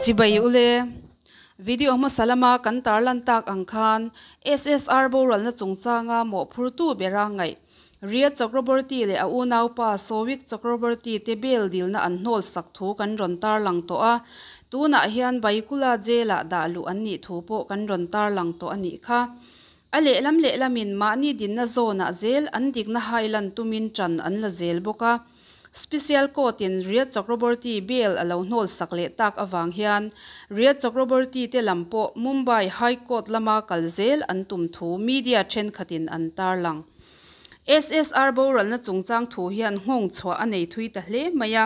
Chibai ule. Video hmasa lama kan tarlan tak ang khan SSR boralna chungchanga mawhphurtu bera ngaih Rhea Chakraborty leh a unaupa Showik Chakraborty te bail dilna an hnawl sak thu kan rawn tarlang tawh a, tunah hian Baikula jail ah dah luh an nih thu pawh kan rawn tarlang tawh a nih kha. A lehlam lehlamin mahni dinna zawnah zel an dikna hailan tumin ṭan an la zel bawk a. Special Court-in Rhea Chakraborty bail a lo hnawl sak leh tak avang hian Rhea Chakraborty te lam pawh Mumbai High Court lama kal zel an tum thu media ṭhenkhatin an tarlang. SSR boralna chungchang thu hian nghawng chhuah a nei thui ta hle mai a.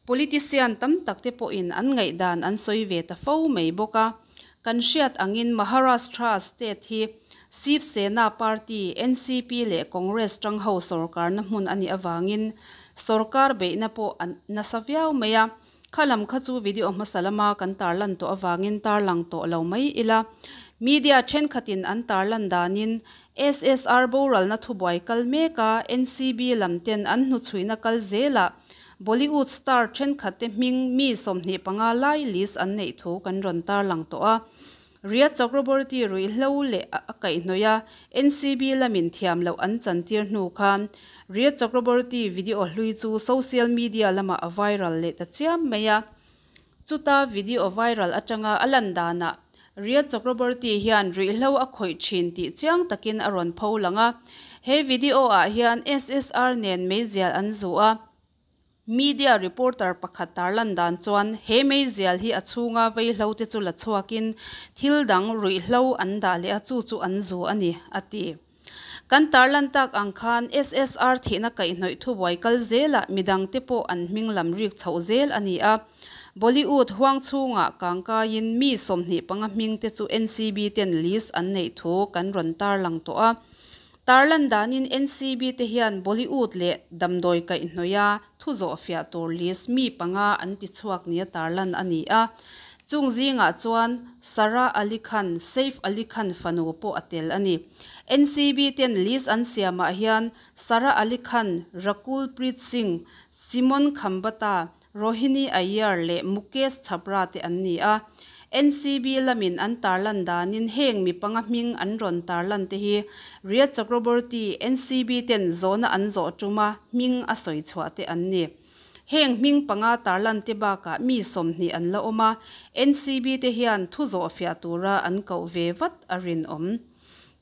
Politician tam tak te pawhin an ngaihdan an sawi ve ta fo mai bawk a. Kan hriat angin Maharashtra state hi Shiv Sena party, NCP leh Congress tang ho sorkarna hmun a nih avangin sorkar beihna pawh a nasa viau mai a. Kha lam kha chu video hmasa lama kan tarlan tawh avangin tarlang tawh lo mai ila. Media thenkhatin an tarlan danin SSR boralna thubuai kal mek a, NCB lam ten an hnuchhuihna kal zelah Bollywood star thenkhat te hming mi 25 lai list an neih thu kan rawn tarlang tawh a. Rhea Chakraborty ruihhlo leh a kaihhnawih a, NCB lamin thiam loh an chantir hnu khan Rhea Chakraborty video hlui chu social media lamah a viral leh ta chiam mai a. Chuta video viral atanga a lan danah Rhea Chakraborty hian ruihhlo a khawih thin tih chiang takin a rawn pho lang a. He video ah hian SSR nen meizial an zu a. Media reporter pakhat tarlan dan chuan he meizial hi a chhunga veihlo te chu la chhuakin thil dang ruihhlo an dah leh a, chu chu an zu a ni, a ti. Kan tarlan tak ang khan SSR thihna kaihhnawih thubuai kal zelah midang te pawh an hming lam rik chhoh zel a ni a. Bollywood huang chhungah kangkaiin mi 25 hming te chu NCB ten list an neih thu kan rawn tarlang tawh a. Tarlan danin NCB te hian Bollywood leh damdawi kaihhnawih a thu zawh fiah tur list mi panga an ti chhuak nia tarlan a ni a. Chung zingah chuan Sara Ali Khan, Saif Ali Khan fanu pawh a tel a ni. NCB ten list an siamah hian Sara Ali Khan, Rakul Preet Singh, Simon Khambata, Rohini Iyer leh Mukesh Chhabra te an ni a. NCB lamin an tarlan danin heng mi panga hming an rawn tarlan te hi Rhea Chakraborty, NCB ten zawhna an zawh tuma hming a sawi chhuah te an ni. Heng hming panga tarlan te bakah mi 20 an la awm a, NCB te hian thu zawh fiah tura an koh ve vat a rinawm.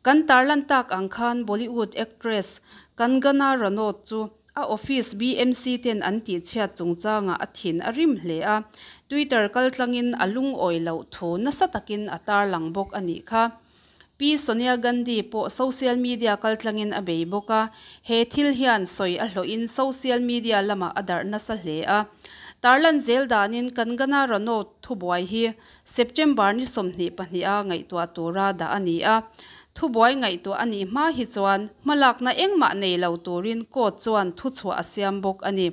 Kan tarlan tak ang khan Bollywood actress Kangana Ranaut chu a office BMC ten an tih chhiat chungchangah a thin a rim hle a, Twitter kaltlangin a lungawi loh thu nasa takin a tarlang bawk a nih kha. Pi Sonia Gandhi pawh social media kaltlangin a bei bawk a, he thil hian sawi a hlawhin social media lamah a darh nasa hle a. Tarlan zel danin Kangana Ranaut thubuai hi September ni 22 a ngaihtuah tura dah a ni a. Thubuai ngaihtuah a nih hma hi chuan hmalakna engmah nei lo turin court chuan thuchhuah a siam bawk a ni.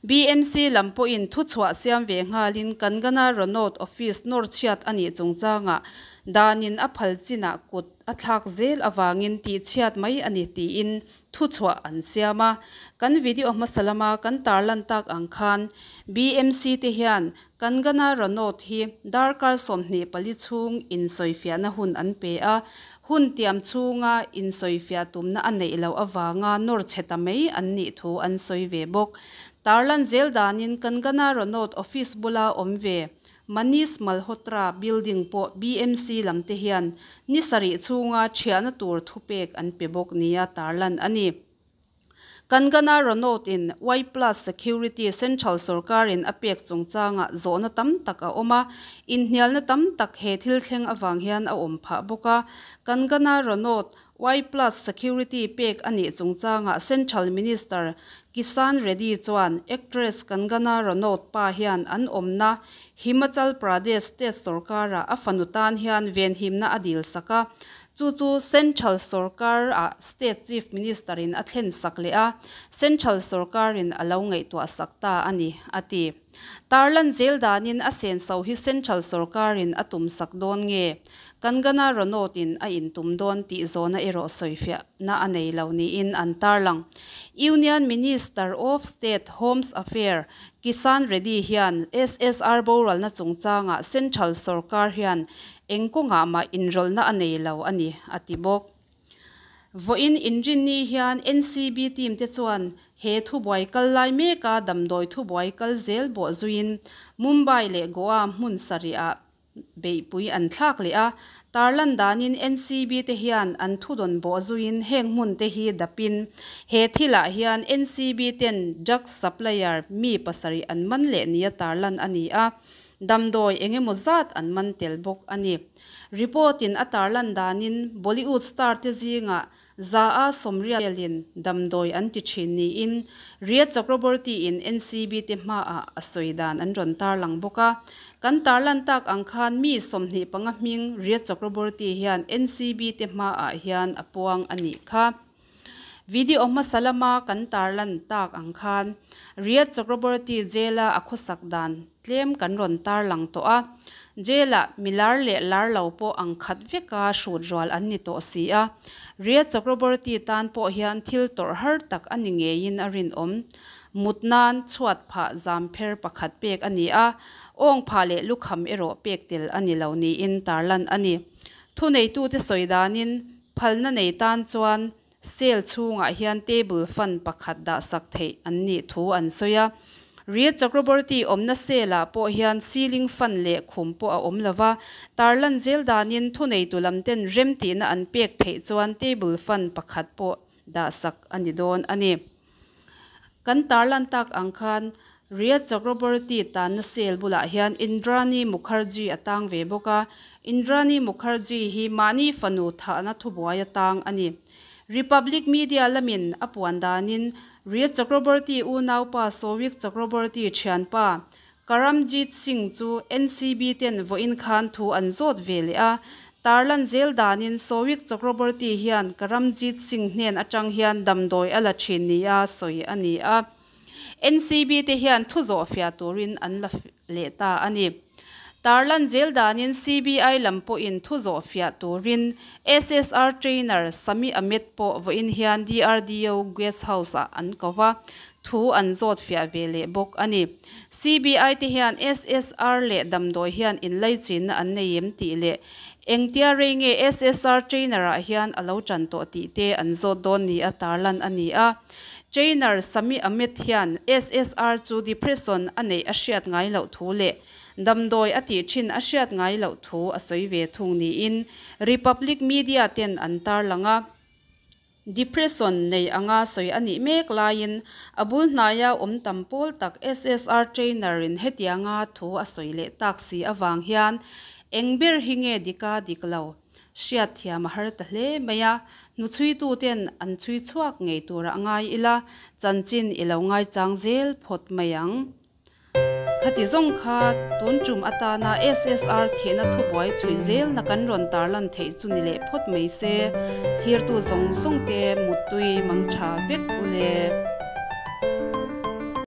BMC lam pawhin thuchhuah siam ve nghalin Kangana Ranaut office nawr chhiat a nih chungchangah danin a phal chinah kut a thlak zel avangin tih chhiat mai a ni tiin thuchhuah an siam a. Kan video hmasa lama kan tarlan tak ang khan BMC te hian Kangana Ranaut hi darkar 24 chhung insawifiahna hun an pe a, hun tiam chhunga insawifiah tumna a neih loh avanga nawr chhe ta mai an nih thu an sawi ve bawk. Tarlan zel danin Kangana Ranaut office bula awm ve Manish Malhotra building pawh BMC lam te hian ni sarih chhunga thiahna tur thupek an pe bawk nia tarlan a ni. Kangana Ranaut in Y plus Security Central sarkarin a pek chungchangah zawhna tam tak a awm a, inhnialna tam tak he thil thleng awang hian a awm phah bawk a. Kangana Ranaut Y plus Security pek a nih chungchangah Central Minister Kisan Reddy chuan actress Kangana Ranaut pa hian an awmna Himachal Pradesh state sarkara a fanu tan hian venhimna a dil sak a. Chu chu Central sorkar ah State Chief Minister in a thlen sak leh a, Central sorkar in a lo ngaihtuah sak ta a ni, a ti. Tarlan zel danin a senso hi Central sorkar in a tum sak dawn nge, Kangana Ranaut in a intum dawn tih zawhna erawh sawifiahna a nei lo niin an tarlang. Union Minister of State Homes Affair Kisan Reddy hian SSR boralna chungchangah Central sorkar hian eng kawngah mah inrawlhna a nei lo a ni, a ti bawk. Vawiin Inrinni hian NCB team te chuan he thubuai kal lai meka damdawi thubuai kal zel bawh zuiin Mumbai leh Goa hmun sarihah beihpui an thlak leh a, tarlan danin NCB te hian an thudawn bawh zuiin heng hmun te hi dapin he thilah hian NCB ten drugs supplier mi pasarih an man leh nia tarlan a ni a, damdawi eng emaw zat an man tel bawk a ni. Report in a tarlan danin Bollywood star te zingah 100 sawmrialin damdawi an ti thin niin Rhea Chakraborty-in NCB te hmaah a sawi dan an rawn tarlang bawk a. Kan tarlan tak ang khan mi 25 hming Rhea Chakraborty hian NCB te hmaah hian a puang a nih kha. Video hmasa lama kan tarlan tak ang khan Rhea Chakraborty jail-a a khawsak dan tlem kan rawn tarlang tawh a. Jail-ah mi lar leh lar lo pawh ang khat veka hrut rual an ni tawh si a. Rhea Chakraborty tan pawh hian thil tawrh har tak a ni ngeiin a rinawm. Mut nan chhuat phah zam pher pakhat pek a ni a, awng phah leh lukham erawh pek tel a ni lo niin tarlan a ni. Thuneitute sawi danin phalna nei tan chuan Cell chhungah hian table fan pakhat dahsak theih an nih thu an sawi a. Rhea Chakraborty awmna cell-ah pawh hian ceiling fan leh khum pawh a awm lo va, tarlan zel danin thuneitu lamten remtihna an pek theih chuan table fan pakhat pawh dahsak a ni dawn a ni. Kan tarlan tak ang khan Rhea Chakraborty tanna cell bulah hian Indrani Mukherjee a tang ve bawk a, Indrani Mukherjee hi mahni fanu thahna thubuai a tang a ni. Republic Media lamin a puan danin Rhea Chakraborty unaupa Souvik Chakraborty thianpa Karamjit Singh chu NCB ten vawiin khan thu an zawt ve leh a, tarlan zel danin Souvik Chakraborty hian Karamjit Singh hnen atang hian damdawi a la thin nia sawi a ni a. NCB te hian thu zawh fiah turin an la leh ta a ni. Tarlan zel danin CBI lam pawhin thu zawh fiah turin SSR trainer Sami Ahmed pawh vawiin hian DRDO Guest House-ah an ko va, thu an zawt fiah ve leh bawk a ni. CBI te hian SSR leh damdawi hian inlaichinna an nei em tih leh engtia rei nge SSR trainer-ah hian a lo tan tawh tih te an zawt dawn nia tarlan a ni a. Trainer Sami Ahmed hian SSR chu depression a neih a hriat ngai loh thu leh damdawi a tih thin a hriat ngai loh thu a sawi ve thung niin Republic Media ten an tarlang a. Depression nei anga sawi a nih mek laiin a bul hnaia awm tam pawl tak SSR trainer in hetianga thu a sawi leh tak si avang hian eng ber hi nge dika dik lo hriat thiam a har ta hle mai a, hnuchhuitu ten an chhui chhuak ngei turah ngai ila chanchin i lo ngaichang zel phawt mai ang. Khati zawng kha tun tum atana SSR thihna thubuai chhui zelna kan rawn tarlan theih chu ni leh phawt mai se, thlirtu zawng zawng te muttui mang tha vek u le.